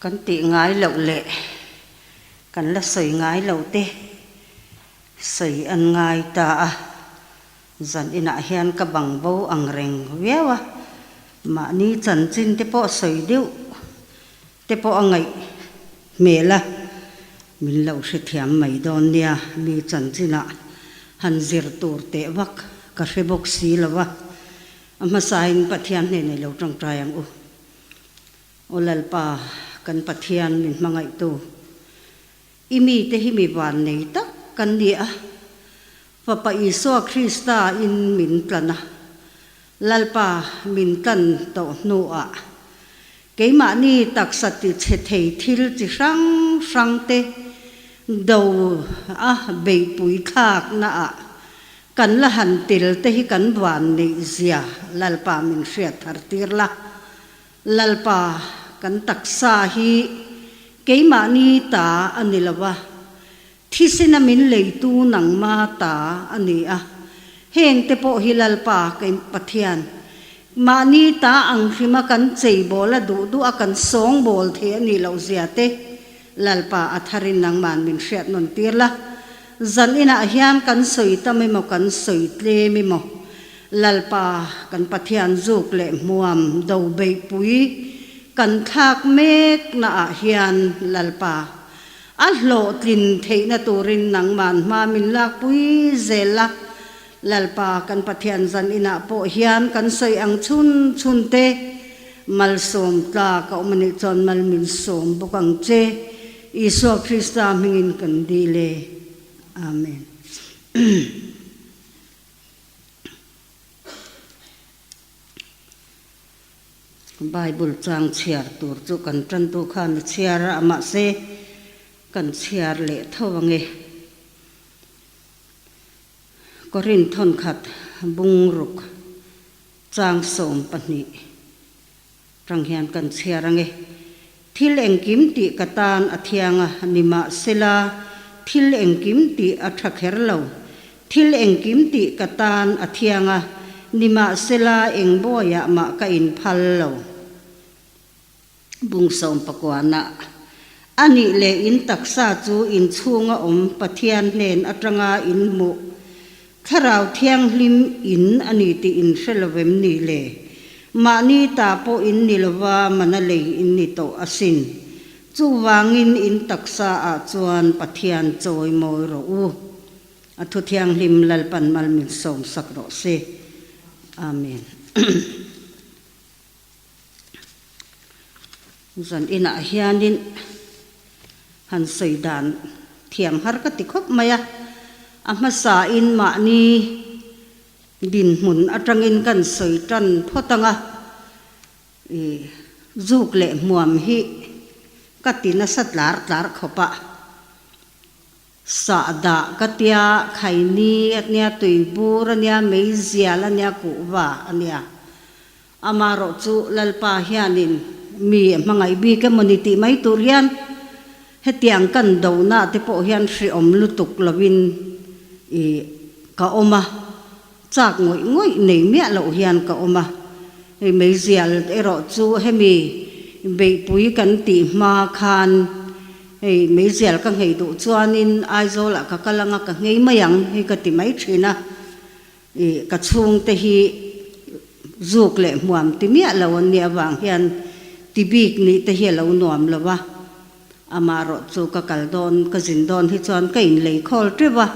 Kan tih ngai loh leh kan la sawi ngai loh te sawi an ngai ta a, zan inah hian ka bang bo ang reng viau a, mahni chanchin te pawh sawi deuh te pawh a ngaih hmel a, min lo hrethiam mai dawn nia, mi chanchinah han zir tur teh vak ka hre bawk si lo a, a hmasain Pathian hnenah i lo tawngtai ang u. Aw Lalpa, kan Pathian min hmangaihtu, i mite hi mi van nei tak kan ni a, Fapa Isua Krista in min tlan a, Lalpa min tlan tawh hnuah keimahni taksa tichhe thei thil chi hrang hrangte do a beihpui thlaknaah kan la han tel te hi kan van neih zia Lalpa min hriat thar tir la. Lalpa, kan taksa hi keimahni ta a ni lo a, thisena min leitu nangma ta a ni a. Hengte pawh hi Lalpa, kei Pathian, mahni ta ang hrima kan cheibawl a duh duh a kan sawngbawl thei a nih loh zia te Lalpa a tharin nangman min hriat nawn tir la. Zan inah hian kan sawi tam emaw kan sawi tlem emaw Lalpa kan Pathian zuk leh hmuam do beihpui kan thlak mek naah hian Lalpa a hlawhtlin theihna turin nangman hma min lakpui zel la. Lalpa kan Pathian zan inah pawh hian kan sawi ang chhun chhun te malsawm tlak a awm a nih chuan mal min sawm bawk ang che. Isua Krista hmingin kan dil e. Amen. Bible chang chhiar tur chu kan tantu khan a chhiar a, mahse kan chhiar leh tho ange. Korinth thawnkhat bungruk chang 12 tang hian kan chhiar ange. Thil engkim tih ka tan a thiang a, nimahsela thil engkim tih a tha kher lo. Thil engkim tih ka tan a thiang a, nimahsela eng bawiah mah ka inphal lo. Bung sawmpakuana a nih leh in taksa chu in chhunga awm Pathian hnen atanga in hmuh Thlarau Thianghlim in a ni tih in hre lo em ni le? Mahni ta pawh in ni lova mana lei in ni tawh asin. Chuvangin in taksa ah chuan Pathian chawi mawi rawh u. A thu thianghlim Lalpan mal min sawmsak rawh se. Amen. Zan inah hianin han sawi dan thiam har ka ti khawp mai a, a hmasain mahni dinhmun atangin kan sawi tan phawt ang a, ih zuk leh hmuam hi ka ti nasa tlar tlar khawp a. Sahdah ka tia, khaini a nia, tuibur a nia, meizial a nia, kuhva a nia. Amaherawh chu Lalpa hianin mi a hmangaih bik emaw ni tih mai tur hian hetiang kan dohna te pawh hian hreawm lutuk lovin i ka awm a, chak ngawih ngawih nei miah loh hian ka awm a. Hei meizial erawh chu hemi beihpui kan tih hma khan Hei meizial ka nghei duh chuanin Aizawlah ka kal anga ka nghei mai ang hi ka ti mai thin a, ih ka chhungte hi zuk leh hmuam ti miah lo an nih avang hian ti bik nih te hi a lo nuam lo a, amaherawh chu ka kal dawn ka zin dawn hi chuan ka inlei khawl teuh a,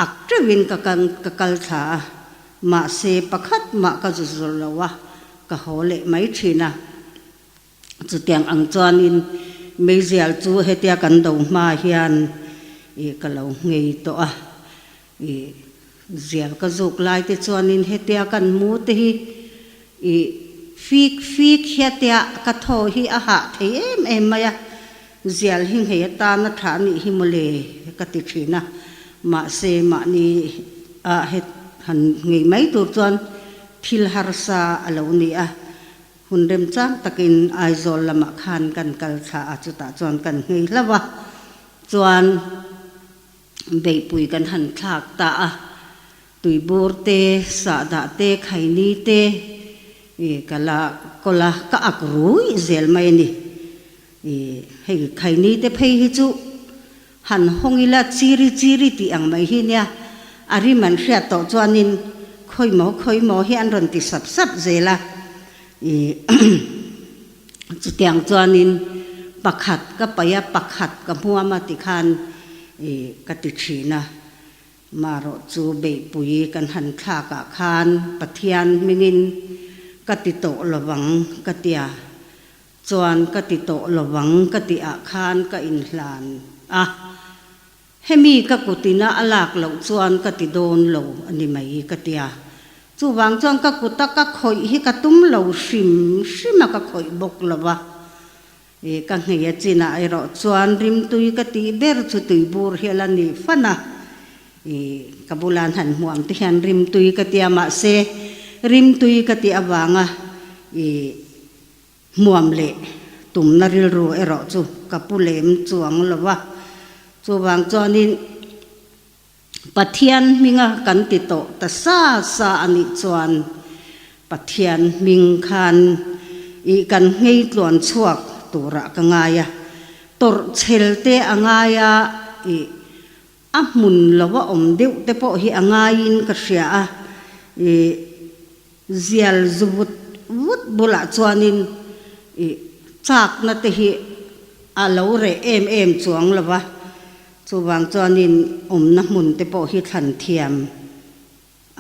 ak teuhin ka kal ka kal thla a, mahse pakhat mah ka zu zur lo a, ka haw leh mai thin a. Chutiang ang chuanin meizial chu hetia kan do hma hian ih ka lo nghei tawh a, ih zial ka zuk lai te chuanin hetia kan mu te hi ih fik fik hiatia ka thaw hi a hah thei em em mai a, zial hi nghei atana tha anih hi mawle ka ti thin a, mahse mahni ah het han nghei mai tur chuan thil harsa a lo ni a. Hun remchang takin Aizawl lamah khan kan kal thla a, chutah chuan kan nghei hlauh a, chuan beihpui kan han thlak ta a, tuibur te, sahdah te, khaini te ka la kawl a, ka ak ruih zel mai a ni. Ih, hei khaini te phei hi chu han hawng ila chiri chiri tih ang mai hi nia, a rim an hriat tawh chuanin khawi maw khawi maw hi an rawn ti sap sap zel a. Ih, chutiang chuanin pakhat ka paih a, pakhat ka hmuam a tikhan ih ka ti thin a. Marawh chu beihpui kan han thlakah khan Pathian hmingin ka ti tawh lovang ka tia, chuan ka ti tawh lovang ka tih ah khan ka inhlan a, hemi ka kutina a lak loh chuan ka ti dawn lo a ni mai ka tia, chuvang chuan ka kuta ka khawih hi ka tum lo hrim hrim a ka khawih bawk lo va. I ka nghei a chinah erawh chuan rimtui ka tih ber chu tuibur hi a la ni fan a. I ka bulan han hmuam te hian rimtui ka tia mahse rimtui ka tih avanga i hmuam leh tumna rilru erawh chu ka pu lem chuang lo va. Chuvang chuanin Pathian hminga kan ti tawh ta sa sa a nih chuan Pathian hming khan ih kan nghei tluan chhuak turah ka ngai a, tawrh chhel te a ngai a, ih a hmun lo a awm deuh te pawh hi a ngaiin ka hria a, ih zial zu vut vut bulah chuanin ih chakna te hi a lo reh em em chuang lo va. Chuvang chuanin awmna hmun te pawh hi thlan thiam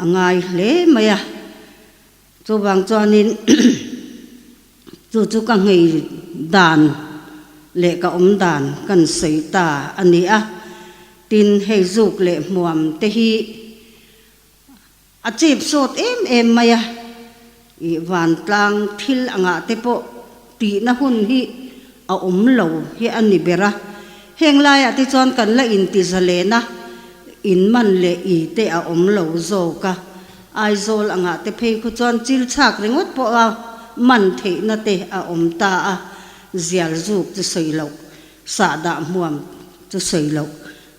a ngai hle mai a. Chuvang chuanin chu chu ka nghei dan leh ka awm dan kan sawi ta a ni a. Tin, hei zuk leh hmuam te hi A chep sawt em em mai a, ih vantlang thil angah te pawh tihna hun hi a awm lo hi a ni ber a. Heng laiah te chuan kan la inti zalen a, in man leh i te a awm lo zawk a. Aizawl angah te phei khu chuan chil chhak ringawt pawha man theihna te a awm ta a, zial zuk chu sawi loh, sahdah hmuam chu sawi loh.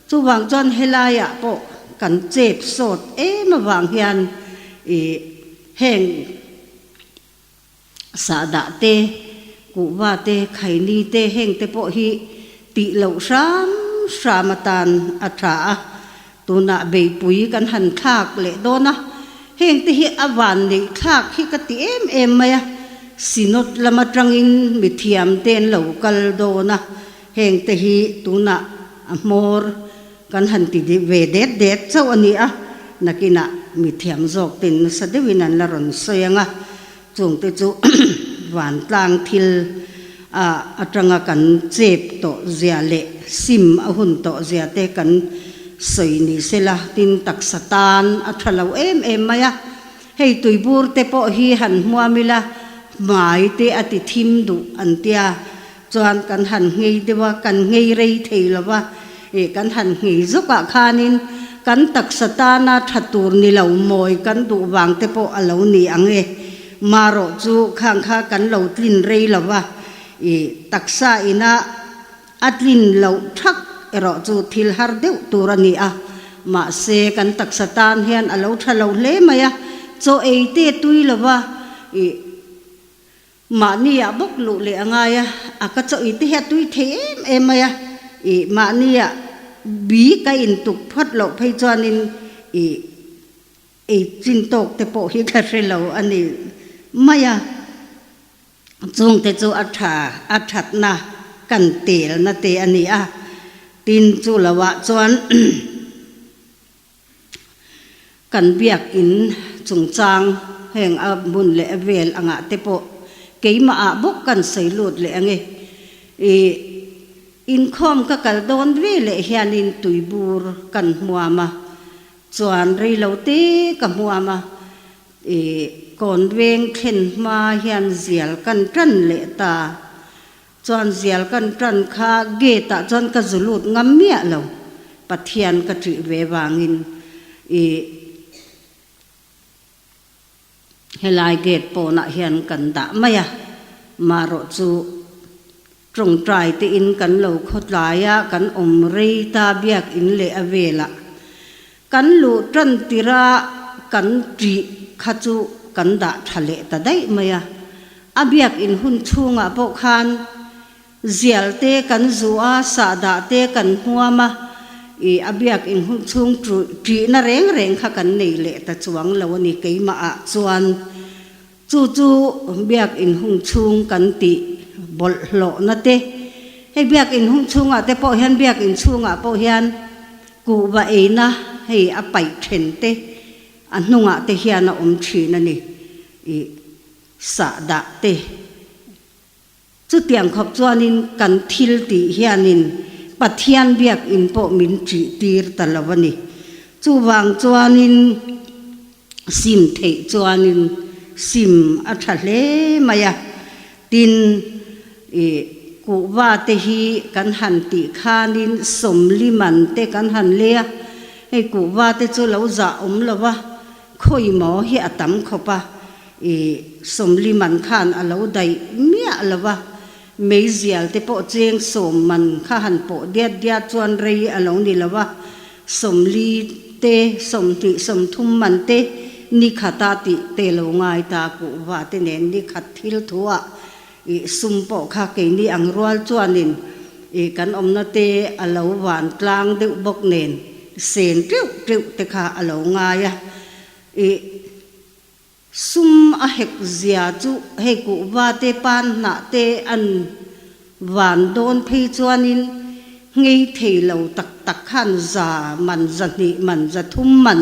Chuvang chuan helaiah pawh kan chep sawt em avang hian ih heng sahdah te, kuhva te, khaini te heng te pawh hi tih loh hram hram atan a tha a, tunah beihpui kan han thlak leh dawn a, heng te hi a van neih thlak hi ka ti em em mai a, Synod lam atangin mithiam te an lo kal dawn a. Heng te hi tunah a hmawr kan han ti ve det det chauh a ni a, nakinah mithiam zawk ten nasa deuhin an la rawn sawi ang a, chungte chu vantlang thil a atanga kan chep tawh zia leh sim a hun tawh zia te kan sawi ni sela tin taksa tan a tha lo em em mai a, hei tuibur te pawh hi han hmuam ila hmai te a ti thim duh an tia. Chuan kan han nghei deuh a, kan nghei rei thei lo va, ih kan han nghei zawkah khanin kan taksa tana tha tur ni lo mawi kan duh vang te pawh a lo ni ang e. Marawh chu khang kha kan lo tlin rei lo va, ih taksa ina a tlin loh thak erawh chu thil har deuh tur a ni a. Mahse kan taksa tan hian a lo tha lo hle mai a, chaw ei te tui lo va, ih. Mahniah bawk luh leh a ngai a, a ka chaw ite hi a tui thei em em mai a, ih mahniah bi ka intuk phawt loh phei chuanin ih ei chin tawk te pawh hi ka hre lo a ni mai a, chungte chu a tha a thatna kan telna te a ni a, tin chu loah chuan Kan biakinn chungchang heng a hmun leh a vel angah te pawh keimah ah bawk kan sawi lut leh ange. Ih inkhawm ka kal dawn ve leh hianin tuibur kan hmuam a, chuan reilo te ka hmuam a, ih kawn veng thlen hma hian zial kan tan leh ta. Chuan zial kan tan kha gate ah chuan ka zu lut ngam miah lo, Pathian ka ṭih ve vangin i helai gate pawnah hian kan dah mai a, marawh chu tawngtai te in kan lo khawtlai a, kan awm rei ta biakin leh a velah kan luh tan tirh a kan ṭih kha chu kan dah ṭha leh ta daih mai a. A biakinn hun chhungah pawh khan Zial te kan zu a, sahdah te kan hmuam a, ih a biakinn hun chhung ṭihna reng reng kha kan nei leh ta chuang lo a ni keimah ah chuan. Chu chu biakinn hun chhung kan tih bawlhhlawhna te, hei biakinn hun chhungah te pawh hian biakinn chhungah pawh hian kuhva eina hei a paih then te a hnungah te hian a awm thin a ni ih sahdah te. Chutiang khawp chuanin kan thil tih hianin Pathian biakinn pawh min ṭih tir ta lo a ni. Chuvang chuanin sim theih chuanin sim a ṭha hle mai a. Tin, ih kuhva te hi kan han tih khanin sawmli man te kan han lei a, hei kuhva te chu lo zah awm lo va, khawi maw hi a tam khawp a. I sawmli man khan a lo daih miah lo va, meizial te pawh cheng sawm man kha han pawh diat diat chuan rei a lo ni lo va, sawmli te, 20 30 man te ni khata tih te lo ngai ta kuhva te nen ni khat thil thuah i sum pawh kha keini ang rual chuanin i kan awmna te a lo van tlang deuh bawk nen sen teuh teuh te kha a lo ngai a, i. Sum a hek zia chu hei kuhva te pan hnah te an van dawn phei chuanin nghei thei lo tak tak khan za man 200 man 300 man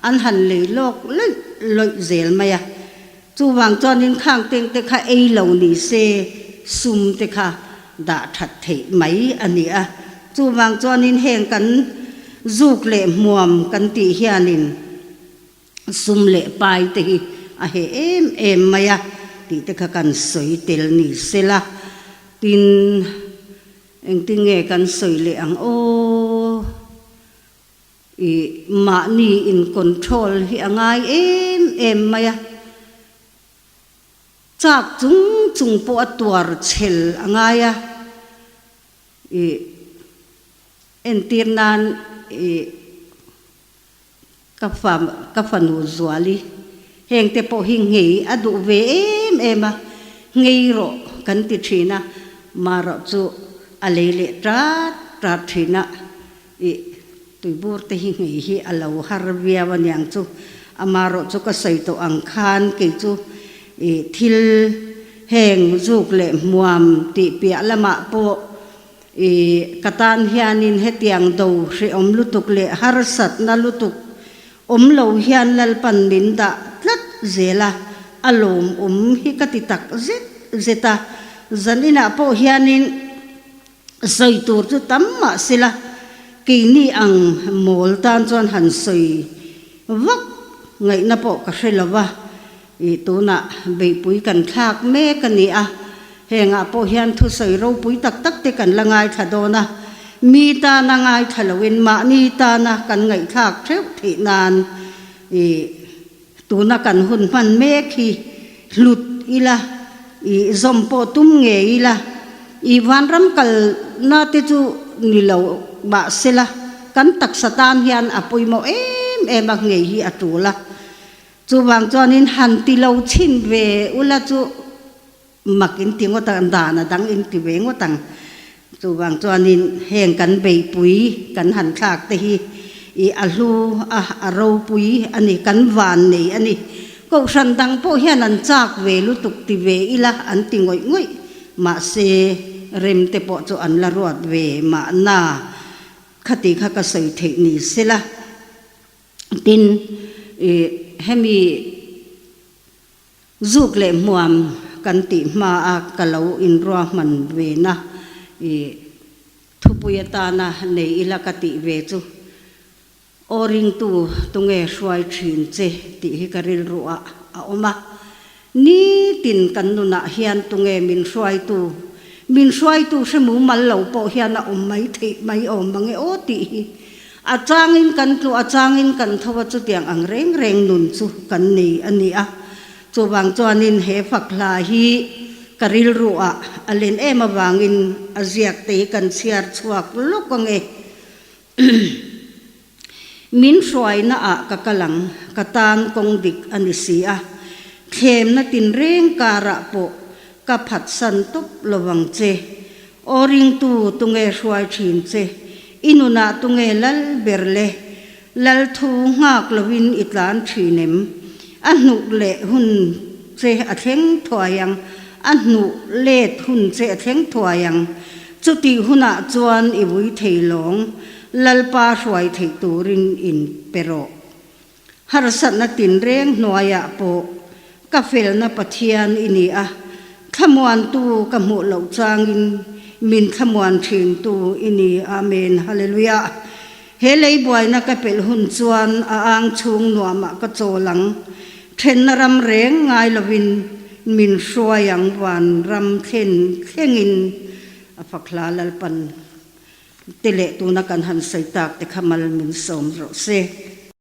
an han lei lawk lawih lawih zel mai a. Chuvang chuanin khang teng te kha ei lo ni se sum te kha dah that theih mai a ni a. Chuvang chuanin heng kan zuk leh hmuam kan tih hianin. Sum leh pai te hi a heh em em mai a tih te kha kan sawi tel ni sela, tin engtin nge kan sawi leh ang aw, ih mahni in control hi a ngai em em mai a, chak chung chung pawh a tuar chhel a ngai a, ih entir nan ih. Ka fa ka fanu Zuali, hengte pawh hi nghei a duh ve em em a, nghei rawh kan ti thin a, marawh chu a lei leh tat tat thin a, ih tuibur te hi nghei hi a lo har viau aniang chu, amarawh chu ka sawi tawh ang khan kei chu ih thil heng zuk leh hmuam tih piah lamah pawh I ka tan hianin hetiang do hrehawm lutuk leh harsatna lutuk awm lo hian Lalpan min dah tlat zel a, a lawmawm hi ka ti tak zet zet a. Zaninah pawh hianin sawi tur chu tam mah sela, keini ang mawl tan chuan han sawi vak ngaihna pawh ka hre lo va. Ih tunah beihpui kan thlak mek a ni a, hengah pawh hian thusawi ropui tak tak te kan la ngaithla dawn a, mi tana ngaithla loin mahni tana kan ngaihthlak theuh theih nan ih tuna kan hun hman mek hi hlut ila, ih zawm pawh tum ngei ila, ih vanram kalna te chu ni lo mahsela kan taksa tan hian a pawimawh em em a ngei hi a tul a. Chuvang chuanin han ti lo chhin ve ula chu mak in ti ngawt ang, dan a dang in ti ve ngawt ang. Chuvang chuanin heng kan beihpui kan han thlak te hi i a hlu a, a ropui a ni, kan van nei a ni. Kohhran dang pawh hian an chak ve lutuk ti ve ila an ti ngawih ngawih, mahse rem te pawh chu an la ruat ve mahna khati kha ka sawi theih ni sela. Tin, ih hemi zuk leh hmuam kan tih hma a ka lo inruahman ve na ih thupui atana nei ila ka tih ve chu aw ringtu tunge hruai thin che tih hi ka rilru ah a awm a. Nitin kan nunah hian tunge min hruaitu, min hruaitu hre mumal lo pawh hian a awm mai theih mai awm mange aw tih hi a changin kan tlu, a changin kan tho a, chutiang ang reng reng nun chu kan nei a ni a. Chuvang chuanin he fak hla hi ka rilruah a len em avangin a ziak te hi kan chhiar chhuak lawk ange. Min hruaina ah ka kal ang, ka tan kawng dik a ni si a, thlemna tinreng karah pawh ka phatsan tawp lovang che. Aw ringtu, tunge hruai thin che? I nunah tunge lal ber le? Lal thu nghak lovin i tlan thin em? A hnuh leh hun che a thleng thuai ang, a hnuh let hun che a thleng thuai ang. Chutih hunah chuan i vui thei lawng, Lalpa hruai theih turin in pe rawh. Harsatna tinreng hnuaiah pawh ka felna Pathian i ni a, thlamuantu ka hmuh loh changin min thlamuan thintu i ni. Amen. Hallelujah. He lei buaina ka pelh hun chuan a ang chhung nuamah ka chawl ang. Thenna ram reng ngai lovin min hruai ang van ram thlen thlengin a fak hla Lalpan. Te leh tuna kan han sawi tak te kha mal min sawm rawh se.